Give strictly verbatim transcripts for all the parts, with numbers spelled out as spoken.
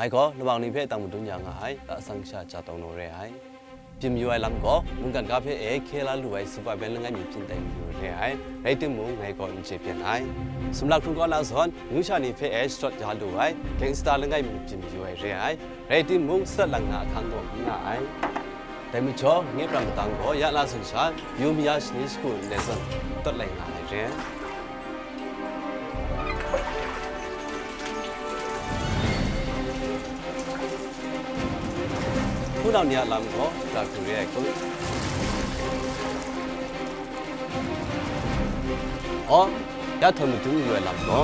Ngai gaw lamang ni hpe tang madun ya nga ai, lasang sha ja taw naw re ai. Byin mayu ai lam gaw, mungkan ga hpe e hkye la lu ai Superman langai mi byin tai mayu re ai, rai timung, ngai gaw n chye byin ai. Sumla hkrung kaw na zawn, amyu sha ni hpe e sharawt ya lu ai, gangsta langai mi byin mayu ai re ai, rai timung, sadat lang na ahkang gaw n nga ai. Dai majaw, nye pram madang gaw ya na zawn sha, yu maya shani shagu nlai zawn, tawt lai nga ai re ai. Hpunau ni a lam gaw, gara hku re ai kun. Aw, ya htawn madun yu ai lam gaw.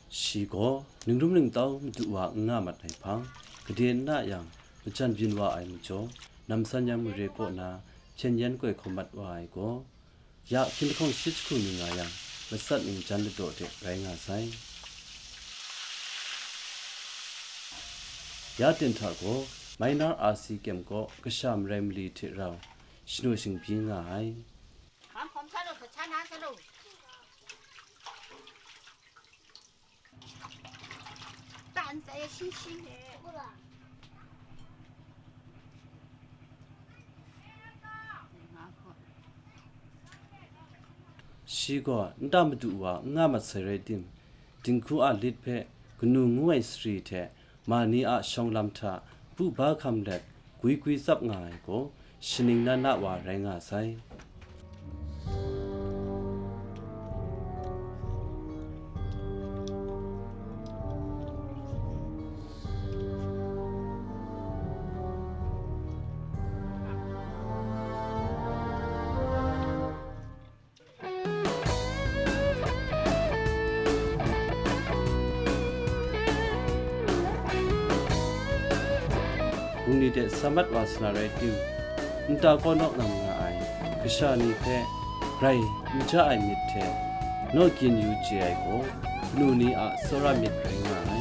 Shi gaw ningrum ningtau madu wa n nga mat ai hpang, gade n na yang, majan byin wa ai majaw, namsan yang mare kaw na hpyen yan koi hkawm mat wa ai gaw, ya hkying lahkawng shi jahku mi nga yang, matsat ning jan ladaw de rai nga sai. Ya ten hta gaw, Minor R C Kem kaw kasha marai mali hte rau shanu shingbyi nga ai. 当然咱也新鲜的，不然。 Shi gaw nta madu wa n nga mat sai rai tim, dinghku a lit hpe kanu ngu ai sari hte ma ni a shawng lam hta bu ba hkam let gwi gwi tsap nga ai gaw, shaning na na wa rai nga sai. Bungli de sa mat wa sa na rai tim, nta kaw naw ngam nga ai kasha ni hpe grai n ja ai myit hte naw kyin yu chye ai gaw, kanu ni a tsawra myit rai nga ai.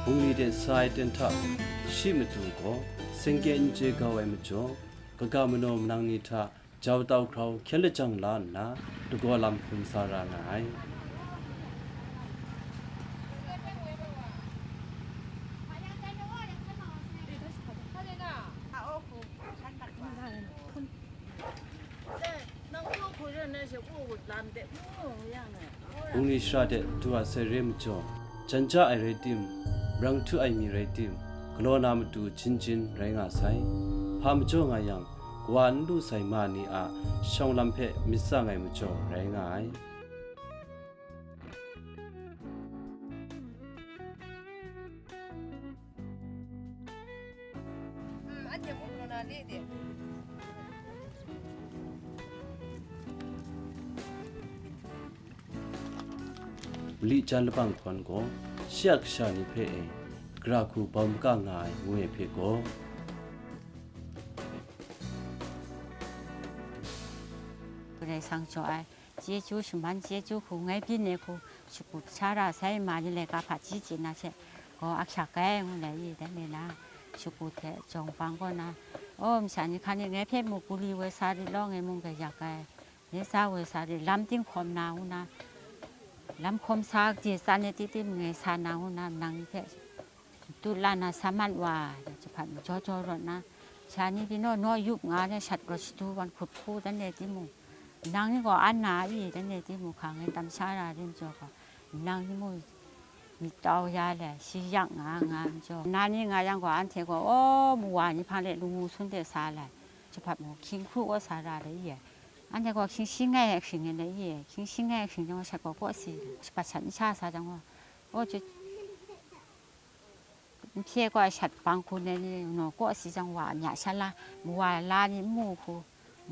Bungli de sa ai ten hta, shi matu gaw sengke n chye gau ai majaw, kaga manaw manang ni hta jau tau hkrau hkyen lajang la nna, lagaw lam hkum sa ra nga ai. Bungli shara de du wa sai re majaw, jan ja ai rai tim, brang htu ai mi rai tim, galaw na matu jin jin rai nga sai. Hpa majaw nga yang, kawa n lu sai ma ni a shawng lam hpe myit tsang ai majaw rai nga ai. Mali jan labang hkawn gaw, shi a kasha ni hpe e, gara hku bau maka nga ai, ngu ai hpe gaw. Karai Kasang jaw ai, chyeju shaman, chyeju hku ngai byin ai hku, shagu sha ra sai ma ni laika hpaji chye na she, gaw ahkyak ai, ngu lai i, dan le na, shagu hte jawng bang kaw na, o, masha ni hkan e ngai hpe mu guli woi sa rit law, ngai mung grai yak ai, ngai sa woi sa rit, lam ting hkawm na, ngu na, lam hkawm sa je tsan ai ti tim ngai sa na, ngu na, nang ni hpe, Tut la na sa mat wa, jahpat majaw jaw rawt na, sha ni pyi naw naw yup nga na shat gaw shadu wan hkut hku dan le timung, nang ni gaw an na i dan le timung, hka ngai tam sha ra rim jaw gaw, nang ni mung, Myit tau ya le, shi yak nga nga majaw, na ni nga yang gaw, anhte gaw, aw, mawa ni hpang de, lamu sun de sa le, jahpat mu, hkying hku gaw sa ra le, i e. Anhte gaw hkying shi ngai ai hkring ngai le, i e, hkying shi ngai ai hkring jang gaw, shat gaw kawsi, shapat shat n sha sa jang gaw, aw, ju, n hpye gaw, shat bang hku nai ni, naw kawsi jang wa, mya sha la, mawa la ni n mu hku,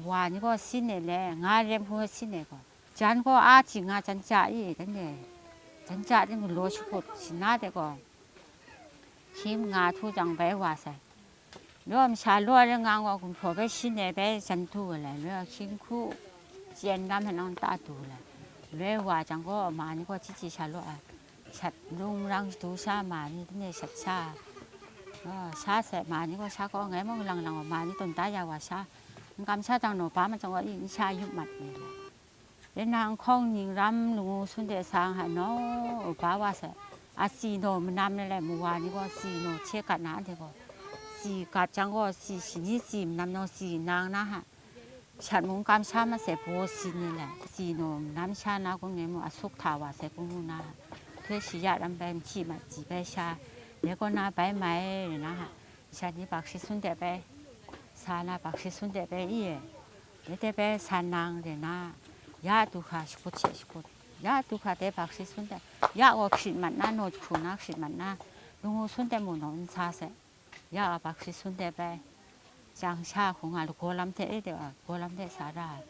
Wa ni gaw sin e le, nga rem hku sin e gaw, jan gaw a chyi nga jan ja i, dan e, jan ja ting galaw shakut, shana de gaw, hkying nga htu jang bai wa sai. Law masha law ai ngang gaw gumhpraw bai sin e bai jan du ai lai, law hkying hku chyen lam hpe nang ta du ai lai. Loi wa jang gaw, ma ni gaw chyi chyi sha law ai. Shat nlung rang shadu sha ma ni, tinang shat sha, ah, sha sai ma ni gaw sha kaw ngai mung lang lang wa ma ni tawn da ya wa sha, n kam sha jang naw ba ma jang wa i n sha yup mat ni le. Ren na nhkawng ning ram lamu sun de sang hta naw ba wa sai, a si naw manam ni le, mawa ni gaw si naw hte gat na, anhte gaw si gat jang gaw si shani si manam naw si nang na ha. Shat mung kamsham masai baw si ni le, si naw, nam sha na kun ngai mu, a suk hta wa sai kun mu na, hpe shi ya ram bai, machyi matsi bai sha, dai kaw na bai mai, re na ha, shat ni bak shi sun de bai, sa na bak shi sun de bai i e, dai de bai san nang re na, ya du hka shakut she shakut, ya du hka dai bak shi sun de, ya gaw hkrit mat na, naw jahku na hkrit mat na, lamu sun de mu naw n sa sai. Ya a bak shi sun de bai, jang sha hku nga lagaw lam hte e de, lagaw lam hte sa ra ai.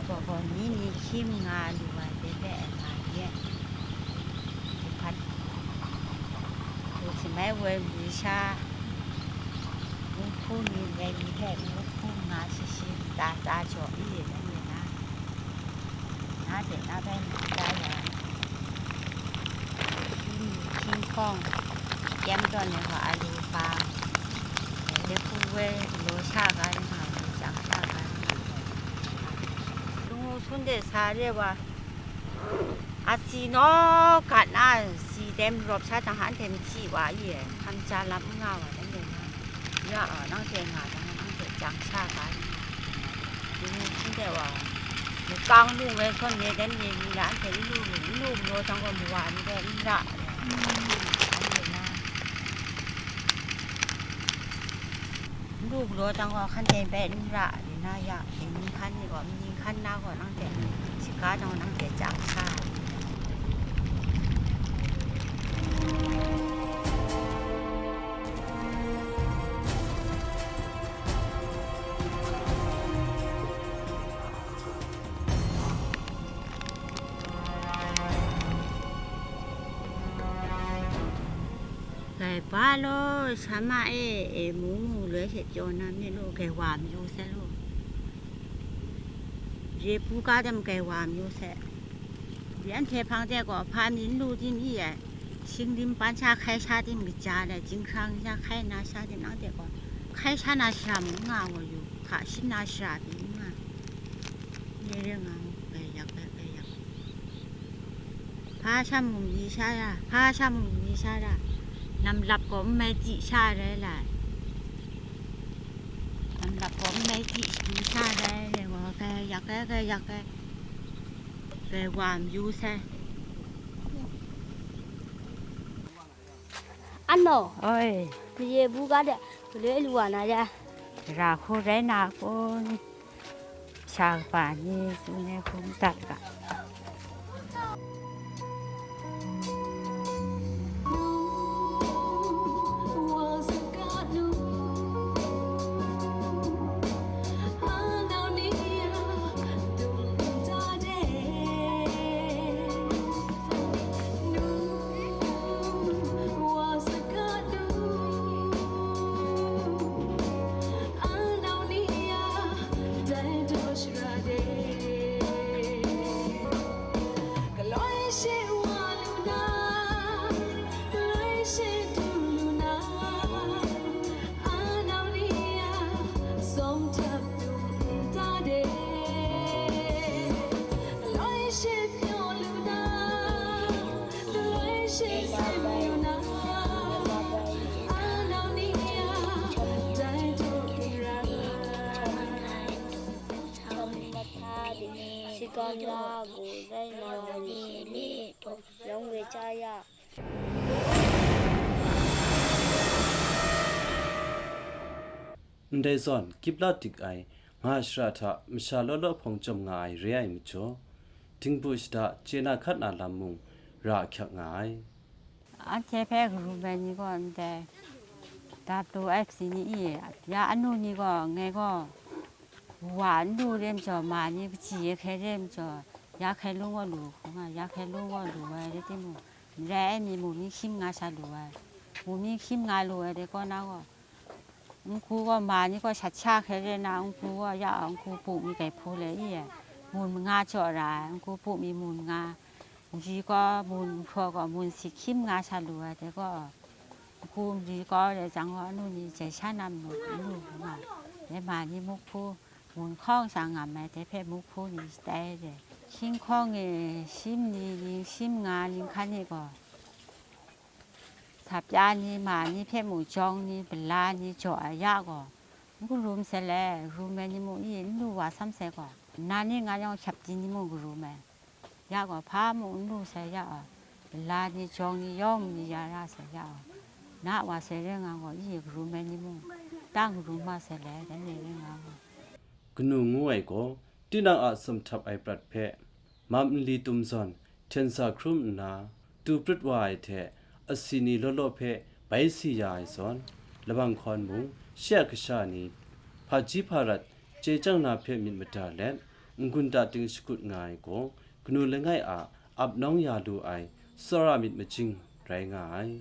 Gaw gaw ni ni hkying nga lu ai, de de ai nga ye. Hpat, hku shamai woi mi sha, Nhku ni rai ni hte nhku nga shi shi, tsa tsa jaw i, nanhte na, na de na bai na da ya, hkying ni hkying hkawng, kyem tawn ai wa, alu pa, dai hku woi, galaw sha ga ai nga, galaw sha ga ai nga, lamu sun de sa re wa. A si naw gat na, si dai marawp sha jang, anhte machyi wa i, hkam ja lam n nga wa, nanhte na, ya, nanhte nga jang, nanhte jang sha ga, ni hpyi de wa, makang lu ngai sawn, ne dan ne ni la, anhte n lu lu, n lu galaw jang gaw, mawa ni gaw n ra, anhte na. N lu galaw jang gaw, hkan teng bai n ra, ri na ya, myi hkan ni gaw, myi hkan na gaw, nang hte, shaka jang gaw, nang hte chyak sa. Gai ba law, sa ma e, e, mu mu loi hte pyaw na myit law, gai wa mayu sai law. Re bu ga dem gai wa mayu sai. Anhte hpang de gaw, hpa mi n lu tim i ai, shinglim pan sha hkai sha tim kaja ai, jinghkrang sha hkai na sha tim nang de gaw, hkai sha na shara mung n nga gaw yu, hka shin na shara pyi n nga. Ye re nga mu, gai yak, gai, gai yak. Hpa sha mung di sha ya, hpa sha mung di sha ya, namlap gaw n mai chyi sha rai lai. Namlap gaw n mai chyi shadu sha rai, rai gaw, gai yak ai, gai yak ai, gai wa mayu sai. Ano. Oi. Ye bu ga de, le lu wa na ya. Ra hku rai na kun, sha kaba ni tsun ai hku n dat ga. Ya gu rai na ni ni yawng we cha ya. Ndai zawn, kip la dik ai nga shara hta masha law law hpawng chyawm nga ai re ai majaw, dingbu shada chye na hkat na lam mung ra ahkyak nga ai. Anhte hpe karum ai ni gaw ndai dap lu ai hpyi ni i, ya anu ni gaw ngai gaw wa n lu re majaw, ma ni kaji e hkrai re majaw, ya hkrai lung gaw lu hkra nga, ya hkrai lung gaw lu ai rai timung, n rai ai mi mu mi hkyim nga sha lu ai, mu mi hkyim nga lu ai dai kaw na gaw, nhku gaw ma ni gaw shat sha hkrai re na, nhku gaw ya nhku pu mi gai hpu le i, mun manga jaw ra ai, nhku pu mi mun manga, nji gaw mun nhpraw gaw mun si hkyim nga sha lu ai dai gaw, nhku mali kau re jang gaw, anu ni jai sha na manu n lu hkra nga, dai ma ni muk hpu mun hkawng sha ngam ai, dai hpe muk hpu ni shatai re. Hkying hkawng e shim ni, ning shim nga, ning hkan e gaw, sa pya ni, ma ni hpe mung jawng ni, bala ni jaw ai ya gaw, n karum sai le, rum ai ni mung i n lu wa sam sai gaw, nnan ni nga yawng shap di ni mung karum ai. Ya gaw, hpa mung n lu sai ya ai, bala ni jawng ni yawng ni ya ra sai ya ai, na wa sai rai nga gaw, i karum ai ni mung, tang karum ma sai le, dai ni rai nga gaw. Kanu ngu ai gaw, tinang a sumhtap ai prat hpe, mam nli tum zawn hten sa hkrum nna, tu prut wa ai hte, asi ni law law hpe bai si ya ai zawn, labang hkawn mung, shi a kasha ni, hpaji hparat chye chyang na hpe myit mada let, n-gun ta ting shakut nga ai gaw, kanu langai a ap nawng ya lu ai tsawra myit majing rai nga ai.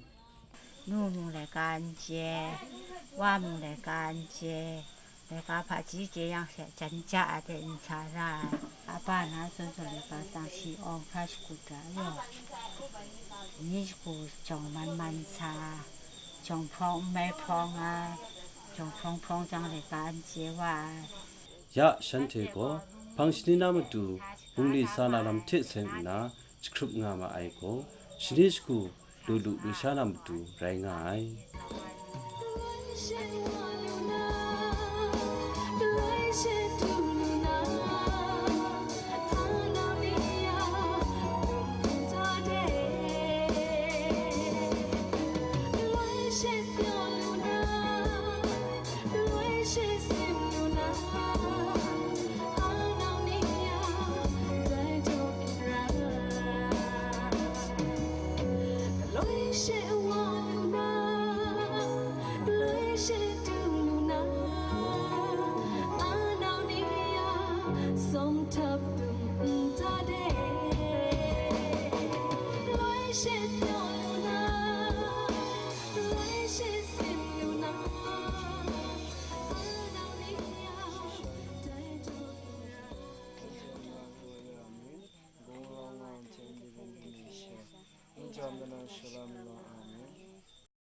Nu mung laika n chye, wa mung laika n chye, laika hpaji chye yang she, jan ja a de n sa ra ai. A ba na zawn zawn laika tang shi awng hkra shakut ra ai. Ni shagu jawng man man sa, jawng hprawng n mai hprawng ai, jawng hprawng hprawng jang laika n chye wa ai. Ya shanhte gaw, hpang shani na matu, bungli sa na lam hte seng nna, jahkrup nga ma ai gaw, shani shagu lu lu lu sha na matu rai nga ai.